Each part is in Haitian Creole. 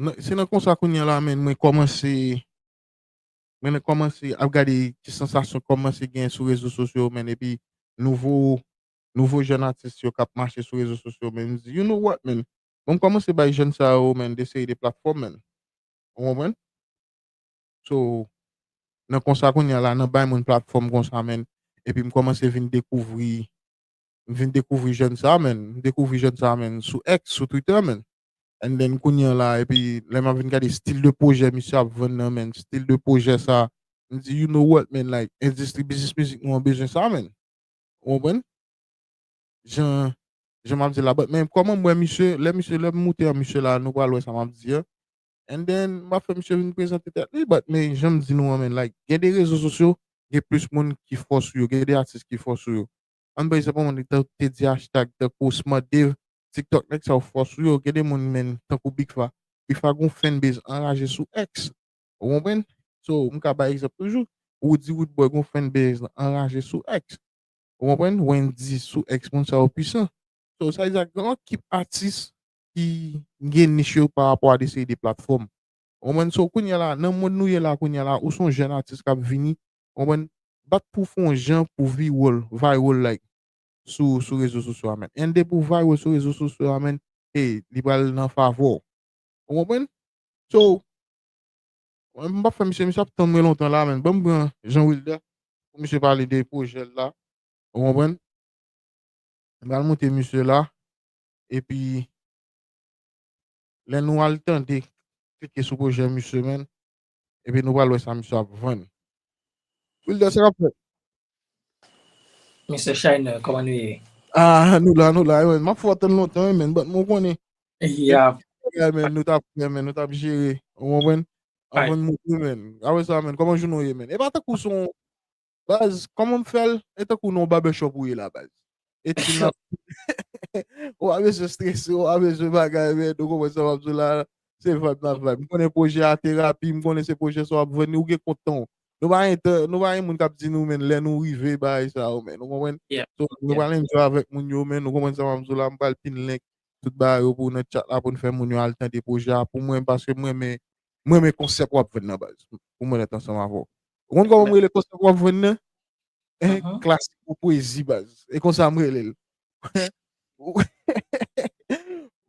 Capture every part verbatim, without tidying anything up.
nan- se nan konsa kounye a la, men mwen kòmanse, mwen kòmanse ap gade ki sansasyon kòmanse gen sou rezo sosyo, men epi nouvo, nouvo jèn atis yo k ap mache sou rezo sosyo, men m di, you know what, men, bon, m kòmanse bay jèn sa yo, men, de seri de platfòm, men. Ou konprann? So, nan konsa kounye a la, nan bay moun platfòm konsa, men, epi m kòmanse vin dekouvri, m vin dekouvri jèn sa, men, m dekouvri jèn sa, men, sou X, sou Twitter, men. And then, kounye a la, epi lè m ap vin gade stil de pwojè misye ap vann nan, men, stil de pwojè sa, m di, you know what, men, like, endistri biznis mizik nou an bezwen sa, men. Ou konprann? Jan, jan m ap di la, but men kòman m wè misye, lè misye, lè m moute an misye la, nou pral wè sa m ap di an. And then, m ap fè misye vin prezante tèt li, but men jan m di nou an, men, like, gen de rezo sosyo, gen plis moun ki fò sou yo, gen de atis ki fò sou yo. Ann pa egzanp, yon moun te, te di hashtag tankou Smart Dave, TikTok nèg sa yo fò sou yo, gen de moun, men, tankou Big Fa. Big Fa gon fanbase anraje sou X. Ou konprann? So, m ka bay egzanp toujou. Roody Roodboy gon fanbase anraje sou X. Ou konprann? Wendyy sou X, moun sa yo pwisan. So, sa vle di gen yon ekip atis ki gen nich yo pa rapò a de seri de platfòm. Ou konprann? So, kounye a la, nan mond nou ye la, kounye a la, ou se yon jèn atis k ap vini, ou konprann? Bat pou w fè yon jan pou viral, viral, like, sou, sou rezo sosyo a, men. And depi w viral sou rezo sosyo a, men, hey, li pral nan favè w. Ou konprann? So, mwen, m p ap fè misye, misye ap tann mwen lontan la, men. Ban m pran Jean Wilder pou misye pale de pwojè l la. Ou konprann? M pral moute misye la. Epi, lè nou al tande, klike sou pwojè misye, men. Epi nou pral wè sa misye ap vann. Wilder, sa k ap fèt? Mister Shiner, kòman nou ye? Ah, nou la, nou la, men. M ap fè w tann lontan, men. But mwen konnen. Ya. Bagay, men, nou t ap fè, men, nou t ap jere. Ou konprann? Anvan n moute, men. Apre sa, men, kòman jounen w ye, men? E pa tankou se yon baz, kòman m fè l? E tankou nan yon barbershop ou ye la, baz. E ti nan ou pa bezwen strese, ou pa bezwen bagay, men, ou konprann sa m ap di w la, se vibe n ap vibe. M konnen pwojè a terapi, m konnen se pwojè sa w ap vann, ou gen kont tan w. Nou pa gen tan, nou pa gen moun k ap di nou, men, lè nou rive, bagay sa yo, men, ou konprann? Yeah. So, nou pral enjoy avèk moun yo, men, ou konprann sa m ap di w la, m pral pin link tout bagay yo pou nan chat la pou n fè moun yo al tande pwojè a pou mwen, paske mwen renmen, mwen renmen konsèp w ap vann nan, baz. Pou mwen rete ansanm avè w. Ou konn kòman m rele konsèp w ap vann nan? Klasik pou pwezi, baz. E konsa m rele l.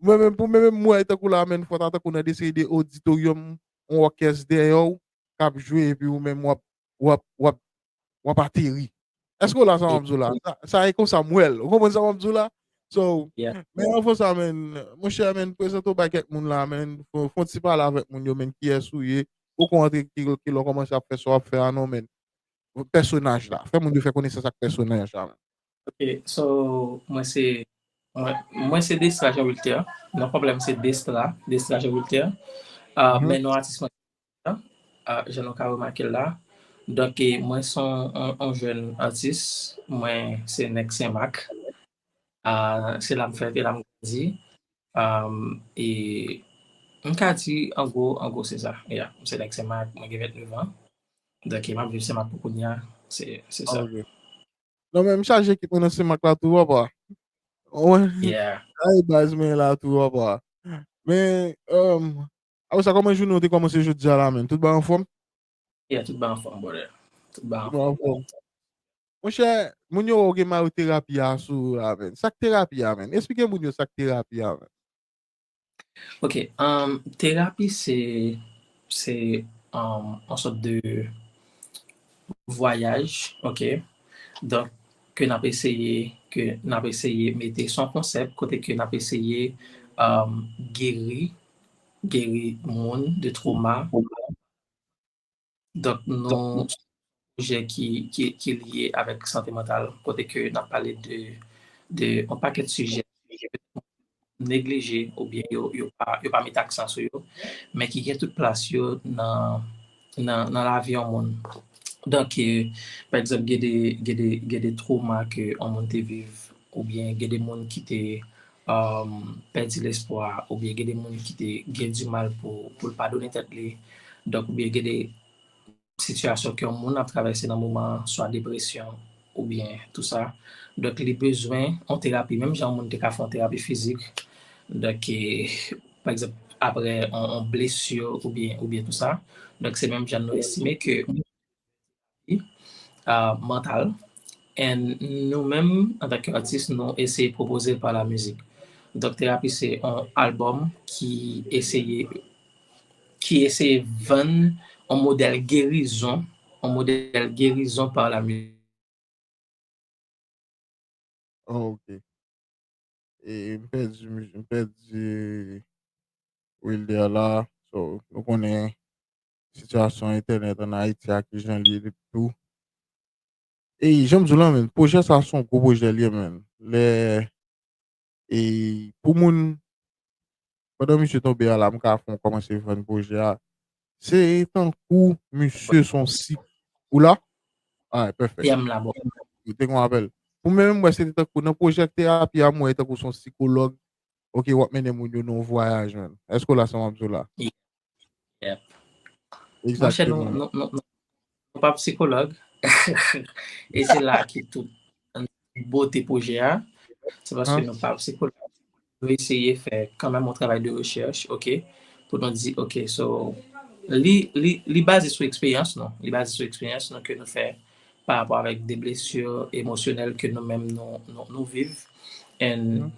Mwen menm, pou mwen menm, mwen tankou la, men, fò ta tankou nan de seri de oditoryòm, yon òkès dèyè w k ap jwe epi ou menm w ap, w ap, w ap, w ap ateri. Èske w la sa m ap di w la? Sa, sa e konsa m wè l. Ou konprann sa m ap di w la? So, men anvan sa, men, monchè, men, prezante w bay kèk moun la, men, fè, fè yon ti pale avèk moun yo, men, kiyès ou ye, ou konn antre ki, ki lè w kòmanse ap fè sa w ap fè a non, men, pèsonaj la. Fè moun yo fè konesans ak pèsonaj la, men. Ok, so, mwen se, mwen, mwen se Destra Jean Wilter. Non konplè m se Destra, Destra Jean Wilter. Ah, men non atis mwen, ah, jan nou ka remake l la. Donk, e, mwen se yon, yon, yon jèn atis. Mwen se nèg Senmak. Ah, se la m fèt e la m grandi. Ah, e m ka di, an gwo, an gwo, se sa. Ya, m se nèg Senmak, mwen gen vennèf an. Donk, e m ap viv Senmak pou kounye a. Se, se sa. Ok. Non, men m chaje ekip mwen nan Senmak la tou, papa. Ou wè? Yeah. Ay, baz mwen la tou, papa. Men, um, apre sa, kòman jounen w te kòmanse jodi a la, men? Tout bagay anfòm? Yeah, tout bagay anfòm, brother. Tout bagay Tout bagay anfòm. Monchè, moun yo wè w gen mayo terapi a sou ou la, men. Sa k terapi a, men? Esplike moun yo sa k terapi a, men. Ok, um, terapi se, se, um, yon sòt de vwayaj, ok? Donk, ke n ap eseye, ke n ap eseye mete, se yon konsèp kote ke n ap eseye, um, geri, geri moun de twoma. Donk, nou, sijè ki, ki, ki lye avèk sante mantal, kote ke n ap pale de, de yon pakèt sijè neglije oubyen yo, yo pa, yo pa mete aksan sou yo, men ki gen tout plas yo nan, nan, nan lavi yon moun. Donk, eh, pa egzanp, gen de, gen de, gen de twoma ke yon moun te viv, oubyen gen de moun ki te, um, pèdi lespwa, oubyen gen de moun ki te gen dimal pou, pou l padone tèt li. Donk, oubyen gen de sitiyasyon ke yon moun ap travèse nan moman an, swa depresyon oubyen tou sa. Donk, li bezwen yon terapi, menm jan yon moun te ka fè yon terapi fizik. Donk, eh, pa egzanp, apre yon, yon blesi oubyen, oubyen tou sa. Donk, se menm jan nou estime ke, uh, mantal. And nou menm, antanke atis, nou eseye pwopoze l pa la mizik. Donk, terapi se yon albòm ki eseye, ki eseye vann yon modèl gerizon, yon modèl gerizon pa la mizik. Oh, ok. E m pèdi, m pèdi Wilder la. So, nou konnen sitiyasyon entènèt an Ayiti a, ki jan li ye tou. E jan m di w la, menn, pwojè sa se yon gwo pwojè li ye, menn. Lè, e pou moun, pandan misye tonbe a la, m ka fè yon kòmanse vann pwojè a. Se tankou misye se yon sik. Ou la? Alright, pèfèk. Ya, m la, bro. Ou te gen yon apèl. Pou mwen menm, m wè se te tankou nan pwojè terapi a, m wè tankou se yon sikològ. Ok, w ap mennen moun yo nan yon vwayaj, menn. Èske w la sa m ap di w la? Yep. Monchè, nou, Egzakteman. nou, nou, nou, nou pa sikològ. E se la ki tout bote pwojè a. Se paske An? Nou pa sikològ. Nou eseye fè kanmenm yon travay de rechèch, ok? Pou nou di, ok, so, li, li, li baze sou eksperyans nou. Li baze sou eksperyans nou ke nou fè pa rapò avèk de blesi emosyonèl ke nou menm nou, nou, nou viv. And Mhm.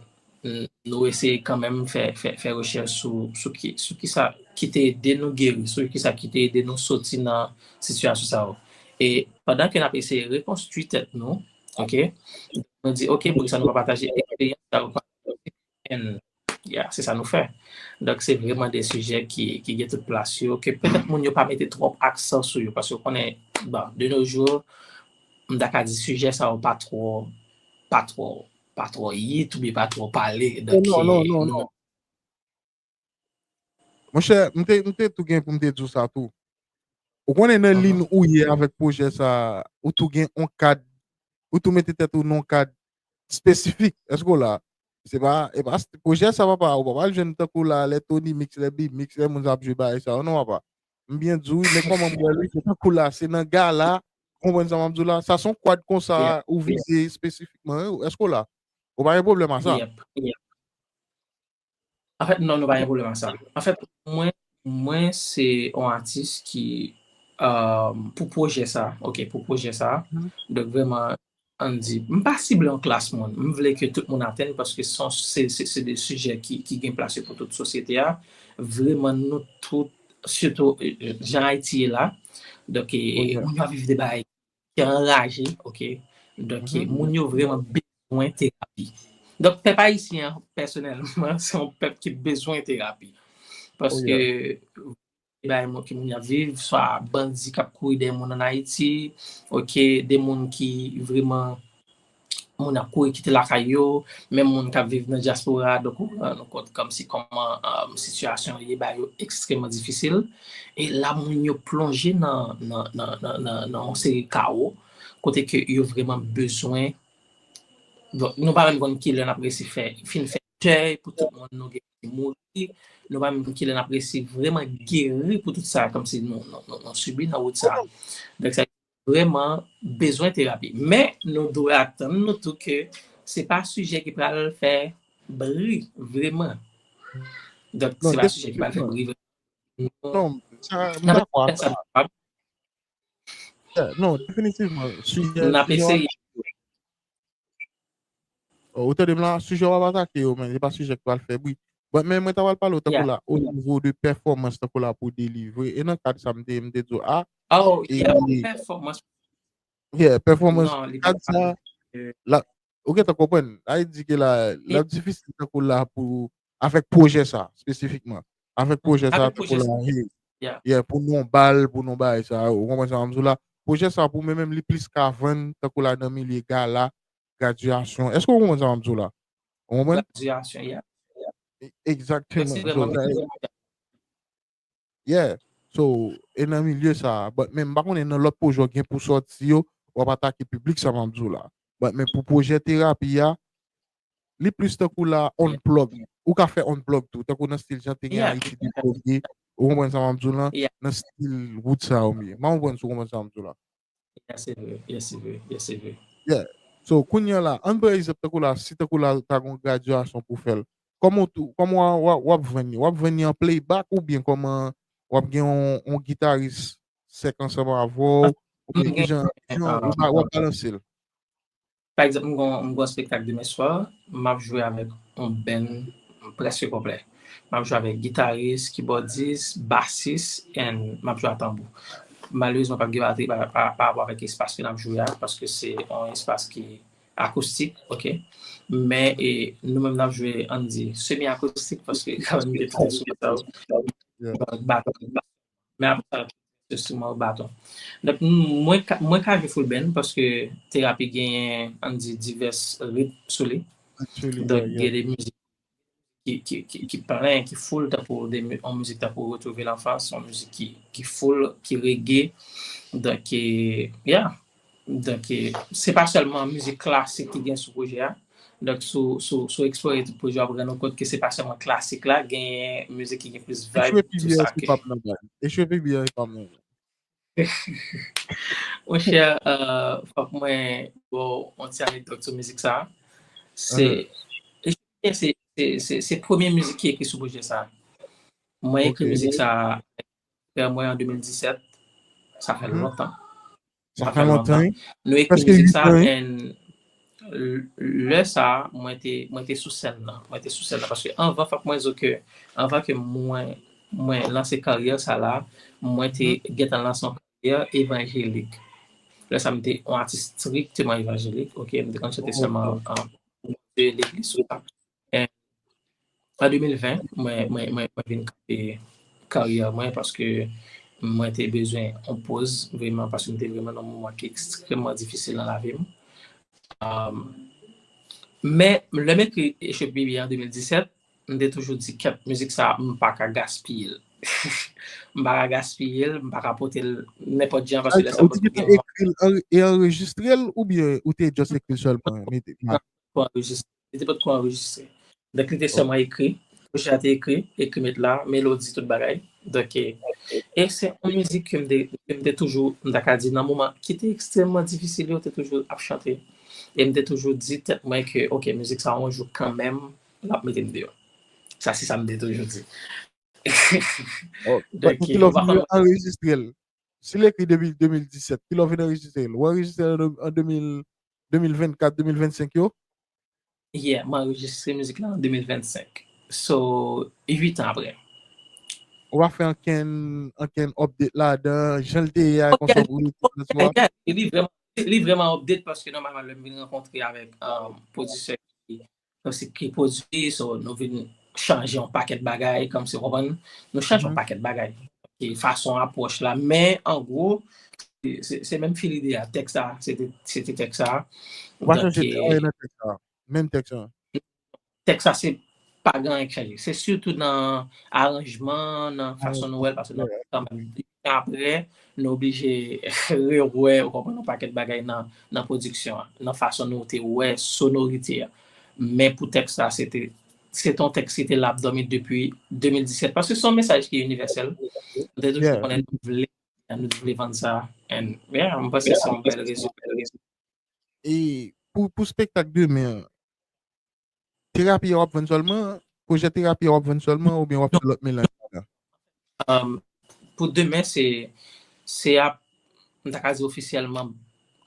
n-, nou eseye kanmenm fè, fè, fè rechèch sou, sou ki, sou ki sa ki te ede nou geri, sou ki sa ki te ede nou soti nan sitiyasyon sa yo. E pandan ke n ap eseye rekonstwi tèt nou, ok, nou di, ok, poukisa nou pa pataje eksperyans sa yo? And, yeah, se sa nou fè. Donk, se vrèman de sijè ki, ki gen tout plas yo, ke petèt moun yo pa mete twòp aksan sou yo, paske w konnen, bon, de nos jours, m ta ka di sijè sa yo pa twò, pa twò, pa twò hit oubyen pa twò pale. Donk, Non, non, eh, non, nou non. Monchè, m te, m te tou gen pou m te di w sa tou. Ou konnen nan Mhm. liy ou ye avèk pwojè sa, ou tou gen yon kad, ou tou mete tèt ou nan yon kad espesifik. Èske w la? Se pa, e pa, pwojè sa, papa, ou pa pral jwenn tankou la, lè Tony Mix, lè Big Mix, lè moun sa ap jwe bagay sa yo, non, papa. M byen di w, men kòman m wè l, se tankou la, se nan gala, ou konprann sa m ap di w la? Sa se yon kwad konsa, Yeah, ou yeah, vize espesifikman, wi. Èske w la? Ou pa gen pwoblèm a sa? Yep, yep. Anfèt, non, nou pa gen pwoblèm ak sa. Anfèt, mwen, mwen se yon atis ki, euh, pou pwojè sa, ok, pou pwojè sa, Mhm. donk vrèman, ann di, m pa sible yon klas moun. M vle ke tout moun atenn paske se, se, se de sijè ki, ki gen plas yo pou tout sosyete a. Vrèman, nou tout, sitou, euh, jan Ayiti ye la, donk, e, Oh, yeah. Moun yo ap viv de bagay ki anraje, ok? Donk, Mhm. Moun yo vrèman bezwen terapi. Donk, pèp ayisyen an, pèsonèlman, se yon pèp ki bezwen terapi. Oh, Paske, yeah. Bay moun ki moun ap viv, swa bandi k ap kouri dèyè moun ann Ayiti, ok, de moun ki vrèman, moun ap kouri kite lakay yo, menm moun k ap viv nan dyaspora, donk ou rann ou kont kòmsi kòman, um, sitiyasyon yo ye ba yo ekstrèmman difisil. E la, moun yo plonje nan, nan, nan, nan, nan, nan yon seri kawo, kote ke yo vrèman bezwen. Donk, nou pa menm konn kilè n ap resi fè, fin fè dèy pou tout moun nou gen ki mouri. Nou pa menm konn kilè n ap resi vrèman geri pou tout sa, kòmsi nou, nou, nou, nou sibi nan wout sa. Donk, sa vrèman bezwen terapi. Men, nou dwe atann nou tou ke se pa sijè ki pral fè bri, vrèman. Donk, Non, se pa sijè ki pral fè definitivman. Bri, vrèman. Non, sa, m N ap dakò ak fè sa sa. nou kapab. Yeah, non, definitivman. Sijè, N ap sijè w ap, eseye. oh, ou tande m la, sijè w ap atake yo, men, se pa sijè ki pral fè bri. Bon, men mwen ta pral pale w tankou Yeah, la, o yeah. nivo de pèfòmans tankou la pou delivre. E nan kad sa, m te, m te di w, a, Oh, e, yeah, pèfòmans. yeah, pèfòmans, Non, li pa kad sa, euh, la, ou gentan konprann. Sa vle di ke la, l ap difisil tankou la pou, avèk pwojè sa, espesifikman. Avèk pwojè sa, Avèk tankou pwojè sa. La, hey, Yeah. yeah, pou nou ba l, pou nou bay sa, ou konprann sa m ap di w la. Pwojè sa, pou mwen menm, li plis ka vann, tankou la nan milye gala, gradyasyon. Èske ou konprann sa m ap di w la? Ou konprann? Gradyasyon, yeah. E, egzakteman. Se So, vrèman sa, yeah. So, e nan milye sa, but men m pa konnen nan lòt pwojè w gen pou sòti yo, w ap atake piblik sa m ap di w la. But men pou pwojè terapi a, li plis tankou la on Yeah. plug. Ou ka fè on plug tou, tankou nan stil jan te gen Yeah. Ayiti de plug ye. Ou konprann sa m ap di w la? Yeah. Nan stil wout sa yo m ye. M pa konprann si w konprann sa m ap di w la. Yeah, se vre, yeah, se vre, yeah, se vre. Yeah. So, kounye a la, ann pran egzanp tankou la, si tankou la, ta gon gradyasyon pou fè l, kòman w tou, kòman w, w, w ap vann li? W ap vann li an playback oubyen kòman w ap gen yon, yon gitaris sèk ansanm avè w? Oubyen ki jan, ki jan w, w ap balanse l? Pa egzanp, m gon, m gon spektak demen swa, m ap jwe avèk yon band prèske konplè. M ap jwe avèk gitaris, kibòdis, basis, and m ap jwe a tanbou. Malerezman, p ap gen batri pa, pa, pa rapò avèk espas ke n ap jwe a, paske se yon espas ki akoustik, oke? Men, e, nou menm n ap jwe, ann di, semi akoustik, paske kanmenm gen tout enstriman sa yo. Baton. Men apre sa, enstriman yo baton. Donk, mwen ka, mwen ka jwe full band paske terapi genyen, ann di, divès ritm sou li. Donk, gen de mizik ki, ki, ki, ki plen, ki full, tankou de, yon mizik tankou Retrouver l'enfance, yon mizik ki, ki full, ki reggae. Donk, e, yeah. Donk, e, se pa sèlman mizik klasik ki gen sou pwojè a. Donk, si w, si w, si w eksplore tout pwojè a, w ap rann ou kont ke se pa sèlman klasik la, gen mizik ki gen plis vibe, tout sa. Echwe P B S se pa m nan, guys. Echwe P B S se pa m nan. Monchè, euh, fòk mwen ba w yon ti anekdòt sou mizik sa. Se, se, se, se, se premye mizik ki ekri sou pwojè sa. Mwen ekri mizik sa frè mwen an de mil disèt. Sa fè lontan. Sa fè lontan, wi. Nou ekri mizik sa, and lè sa, mwen te, mwen te sou sèn nan. Mwen te sou sèn nan. Paske anvan, fòk mwen di w ke, anvan ke mwen, mwen lanse karyè sa la, mwen te gentan lanse yon karyè evanjelik. Lè sa, m te yon atis strikteman evanjelik, oke, m te konn chante sèlman an legliz, tout sa. An de mil ven, mwen, mwen, mwen, mwen vin kanpe karyè mwen paske mwen te bezwen yon poz, vrèman, paske m te vrèman nan yon moman ki ekstrèmman difisil nan lavi m. Um, men, lè m ekri Echwe P B S an de mil disèt, m te toujou di, kèt, mizik sa, m pa ka gaspiye l. M pa ka gaspiye l, m pa ka pote l nenpòt jan, paske lè sa. Ou di ke te ekri l e anrejistre l, oubyen ou te just ekri l sèlman? Li te potko anrejistre. Li te potko anrejistre. Donk, li te sèlman ekri. Pwojè a te ekri, ekri met la, melodi, tout bagay. Donk, e, e se yon mizik ke m te, ke m te toujou, m ta ka di, nan moman ki te ekstrèmman difisil yo, te toujou ap chante. E m te toujou di tèt mwen ke, oke, mizik sa, yon jou kanmenm, l ap mete m deyò. Sa, se sa m te toujou di. Donk, kilè w vin anrejistre l? Si l ekri depi de mil disèt, kilè w vin anrejistre l? Ou anrejistre l an de mil, de mil vennkat, de mil vennsenk yo? Yeah, m anrejistre mizik la an de mil vennsenk. So, uit an apre. Ou pa fè ankenn, ankenn update ladan, jan l te ye a, konsa pou li. Li vrèman, li vrèman update paske nòmalman lè m vin rankontre avèk, um, pwodiktè ki, ki pwodui, so nou vin chanje yon pakèt bagay, kòmsi, w konprann? Nou chanje yon pakèt bagay. Ki fason apwòch la, men an gwo, se, se menm fil ide a. Tèks sa, se te, se te tèks sa. Ou pa chanje anyen nan tèks sa. Menm tèks sa. Tèks sa, se pa gen anyen ki chanje. Se sitou nan aranjman, nan fason nou wè l, paske nou kanmenm, apre, nou oblije rewè, ou konprann, yon pakèt bagay nan, nan pwodiksyon an, nan fason nou te wè sonorite a. Men pou tèks sa, se te, se te yon tèks ki te la ap dòmi depi de mil disèt, paske se yon mesaj ki inivèsèl. Nou te toujou konnen nou vle, nou te vle vann sa. And, yeah, m panse se yon bèl rezon. E pou, pou spektak demen an, terapi a w ap vann sèlman? Pwojè terapi a w ap vann sèlman oubyen w ap fè lòt melanj la? Um, pou demen, se, se ap, m ta ka di ofisyèlman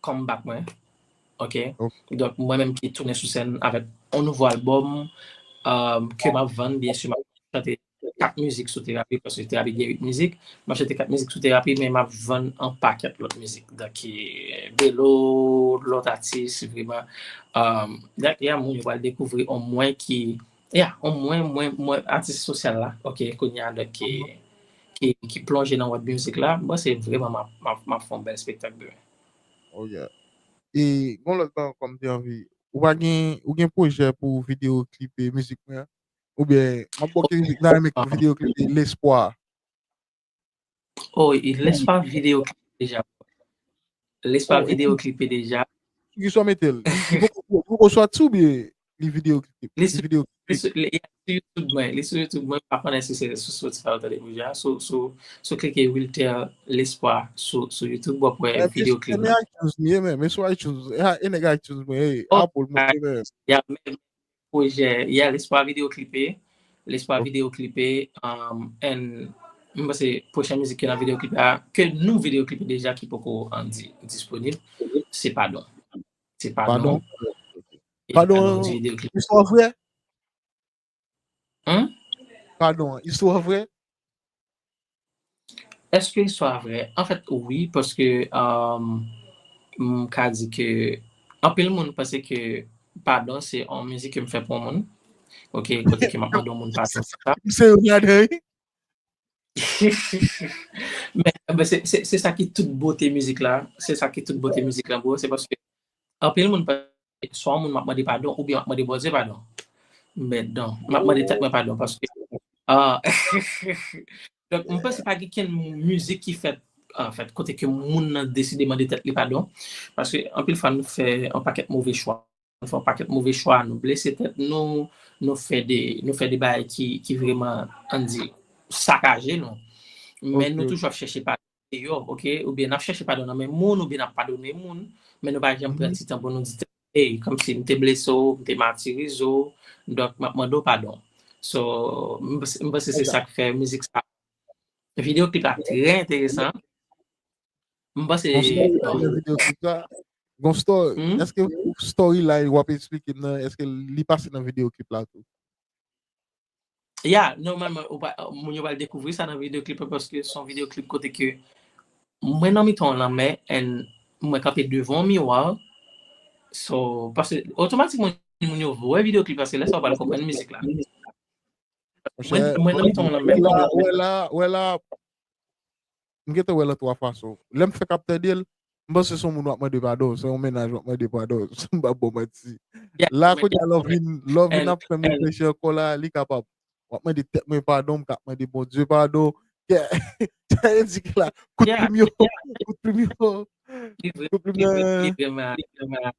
comeback mwen. Oke? Donk, mwen menm ki tounen sou sèn avèk yon nouvo albòm, um, ke m ap vann, byen si, m ap chante kat mizik sou terapi, paske terapi gen uit mizik. M ap chante kat mizik sou terapi, men m ap vann yon pakèt lòt mizik. Donk, e, Belo, lòt atis, vrèman. Um, donk, ya, moun yo pral dekouvri yon mwen ki, ya, yon mwen, mwen, mwen, atis sosyal la, oke, kounye a, donk, ki, ki, ki plonje nan world music la. Mwen, se vrèman, m ap, m ap, m ap fè yon bèl spektak demen. Oh, yeah. E, gon lòt bagay ankò m te anvi. Ou pa gen, ou gen pwojè pou videyo klipe mizik mwen an? Oubyen, m ap bòke mizik la, men videyo klipe Lespwa. Oh, e Lespwa videyo klipe deja. Lespwa videyo klipe deja. Sou ki sa w mete l? Li poko, poko soti oubyen li videyo klipe? Li sou, li sou, li sou YouTube mwen. Li sou YouTube mwen. Pa konnen si se sou Spotify ou tande deja. Sou, sou, sou klike Wilter Lespwa sou, sou YouTube, w ap wè videyo klipe. E nèg iTunes li ye menm, e sou iTunes, e nèg iTunes mwen, e Apple mwen, menm. pwojè, yeah, Lespwa videyo klipe. Lespwa videyo klipe, um, and m panse pwochen mizik ki nan videyo klipe a, ke nou videyo klipe deja ki poko, um, di, disponib, se Padon. Se Padon. Padon. Padon, istwa vrè? Hmm? Padon, istwa vrè? Èske istwa vrè? Anfèt, wi, paske, um, m ka di ke anpil moun panse ke Padon se yon mizik ke m fè pou yon moun. Ok, kote ke m ap mande yon moun padon, sa. Se yon ladan, wi. Men, men se, se, se sa ki tout bote mizik la, se sa ki tout bote mizik la, bro, se paske anpil moun panse swa yon moun m ap mande padon oubyen m ap mande Bondye padon. Men non, m ap mande tèt mwen padon paske, ah, donk, m panse pa gen kenn mizik ki fèt, anfèt, kote ke moun nan deside mande tèt li padon. Paske anpil fwa nou fè yon pakèt move chwa. Nou fè yon pakèt move chwa, nou blese tèt nou, nou fè de, nou fè de bagay ki, ki vrèman, ann di, sakaje nou. Men nou toujou ap chèche padon deyò, ok? Oubyen n ap chèche padon nan men moun, oubyen n ap padone moun, men nou pa janm pran ti tan pou nou di, hey, kòmsi m te blese w, m te matirize w, donk m ap mande w padon. So, m panse, m panse se sa k fè mizik sa. Videyo klip la trè enteresan. M panse. Videyo klip la. Gon story. Èske story la w ap eksplike m nan, èske li pase nan videyo klip la tou? Ya, nòmalman, moun yo pral dekouvri sa nan videyo klip la paske se yon videyo klip kote ke mwen nan mitan yon lanmè and mwen kanpe devan yon miwa. So, paske otomatikman moun yo wè videyo klip la, se lè sa w pral konprann mizik la. Mwen nan mitan yon lanmè. Wè la, wè la, m gentan wè l an twa fason. Lè m fèk ap tande l, m panse se yon moun w ap mande padon, se yon mennaj w ap mande padon, m p ap ba w manti. La kounye a lè w vin, lè w vin ap fè m reflechi ankò la, li kapab. W ap mande tèt mwen padon, m ka ap mande Bondye padon. Sa vle di ke la, kout plim yo, kout plim yo, kout plim yo.